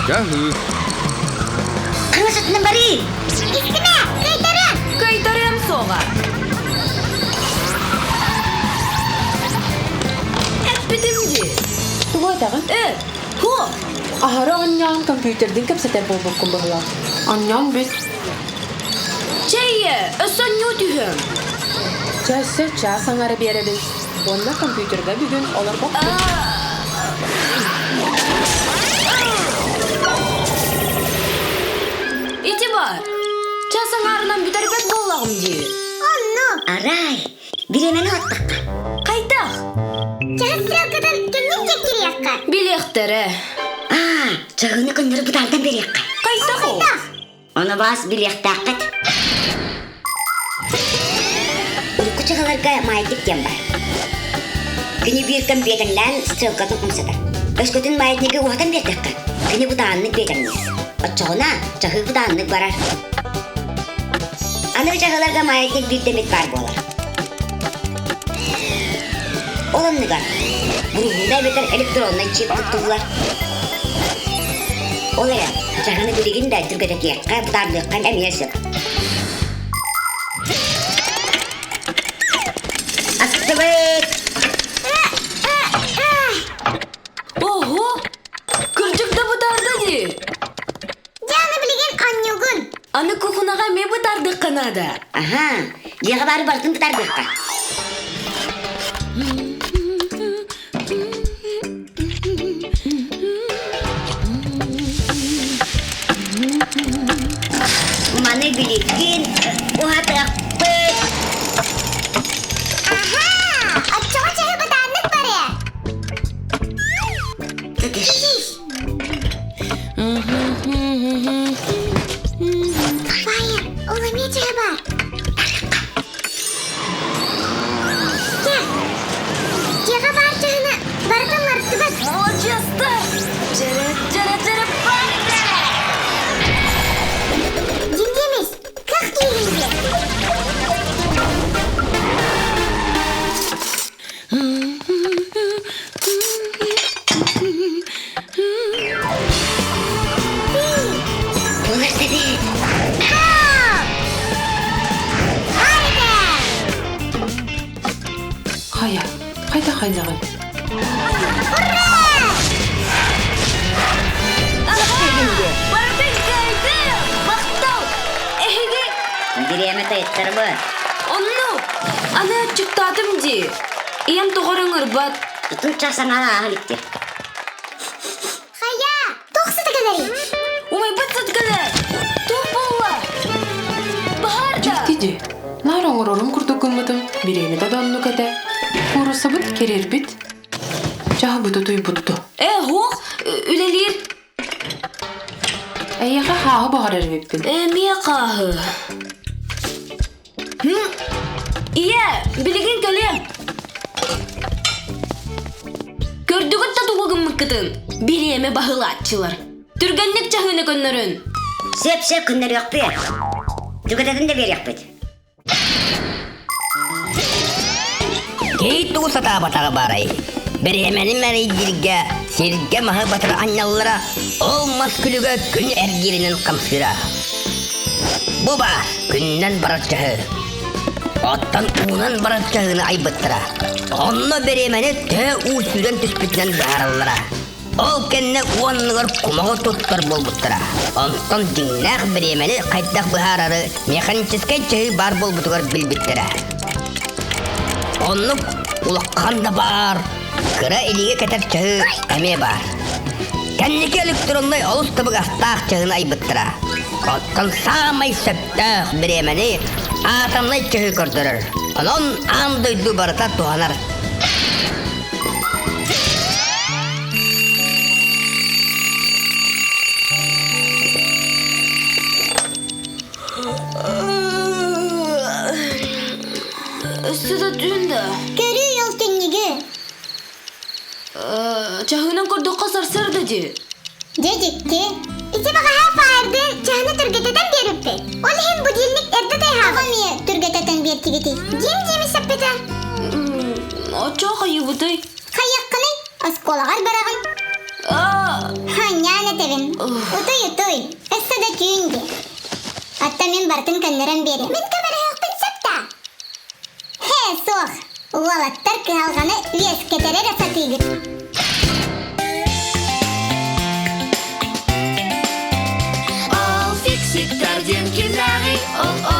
Чаһыы. Хаҥас өттүнэн барыы! Истимэ! Кыайтарыам! Кыайтарыам суоҕа. Эппитим дии. Тугу этэҕин? Э, һуох! Аһары оонньоон компьютердыын кэпсэтэр буолбуккун быһыылаах. Оонньоон бүт. Чэй, өссө оонньуу түһүөм. Чэ, өссө чаас аҥара биэрэбин. Уонна компьютерга бүгүн олорбоппун. Ити бар. Час аҥаарынан бүтэрбэт буоллаҕым дии. Онно! Арай, бириэмэни аттахха. Хайдах? Чаһы стрелкатын кэннин кэккириэххэ. Билиэхтэрэ. Аа, чаһыны көннөрү бытаардан биэриэххэ. Хайдах ол? Ону баас билиэхтээххит. Урукку чаһыларга маятник диэн баар. Күнү биир кэм биэтэҥнээн стрелкатын умсатар. Өскөтүн маятнигы уһатан биэрдэххэ, күнү бытааннык биэтэҥниир. Оччоҕуна чаһыы бытааннык барар. Аныгы чаһыларга маятник биирдэммит баар буолар. Ол оннугар буруһууна эбэтэр электроннай чип туттуллар. Ол эрэн, чаһыны билигин да түргэтэтиэххэ, бытаардыахха эмиэ сөп. Астыбыт! Ого! Кырдьык да бытаарда дии! Дьэ, аны билигин оонньуугун. Аны кухунаҕа эмиэ бытаардыахха наада. Аһа, дьиэҕэ баары барытын бытаардыахха. Маны билигин уһатыахпыт. Аһа, оччоҕо чаһы бытааннык барыа. Тытыш. Фаер, ол эмиэ чаһы баар. Кэ, дьиэҕэ баар чаһыны барытын ларыттыбат. Молодежтар! Дьэрэ, дьэрэ, дьэрэ, Дьиҥдиэмис, кых диигин диэ. Буолар сэбиэт. Хайа, хайда хайдаҕын? Барытын кыайдым! Махтал! Эһиги Бириэмэ тайыттарбыт. Онну! Аны аччыктаатым дии. Ийэм тоҕо эрэ ыҥырбат. Ытынча саҥара ааһа иликтир. Хайа, туох сыта кэлэрий? Умайбыт сыт кэлэр! Туох буолла? Баһаар да! Дьикти дии. Наар оҥорорум курдук гыммытым, бириэмэтэ да оннук этэ. Кууруссабыт кэриэрбит, чаһыбыт утуйбутту. Э, һуох, үлэлиир. Эйиэхэ хааһы баҕарар эбиппин. Эмиэ хааһы. Ийэ, билигин кэлиэм. Көрдүгүт да тугу гыммыккытын? Бириэмэ баһылааччылар. Түргэнник чаһыыны көннөрүн. Сөп-сөп көннөрүөхпүт. Түгэтэтин да биэриэхпит. Киһи тугу сатаабатаҕа баарай? Бириэмэни мэрийдииргэ сиргэ маһы батары анньаллара, ол мас күлүгэ күн эргииринэн хамсыыра. Бу баар күннэн барар чаһы. Оттон уунан барар чаһыны айбыттара. Онно бириэмэни төһө уу сүүрэн түспүтүнэн быһаараллара. Ол кэннэ уоннугар кумаҕы туттар буолбуттара. Онтон дьиҥнээх бириэмэни хайдах быһаарары механическай чаһыы баар буолбутугар билбиттэрэ. Оннук улахан да баар, кыра илиигэ кэтэр чаһыы эмиэ баар. Кэнники электроннай олус табыгастаах чаһыны айбыттара. Оттон саамай сөптөөх бириэмэни атомнай чаһыы көрдөрөр. Онон аан дойду барыта туһанар. Өссө да түүн да. Көрүү ол түннүгү. Чаһыынан көрдөххө сарсыарда дии. Дьэ дьикти. Ити баҕаһа фаерды чаһыны түргэтэтэн биэриппит. Ол иһин будильник эрдэ тайһаабыт. Эмиэ түргэтэтэн биэртигитий. Дьиэм-дьиэми саппыта. Оччо хайыбытай? Хайыаххыный? Оскуолаҕар бараҕын. Ханньаан этэбин. Утуй-утуй, өссө да түүн дии. Оттон мин барытын көннөрөн биэриэм. Мин көмөлөһүөхпүн сөп даа? Һээ, суох. Уолаттар кыһалҕаны үөскэтэрэ эрэ сатыыгыт. Ол фиксиктар диэн кимнээҕий? Ол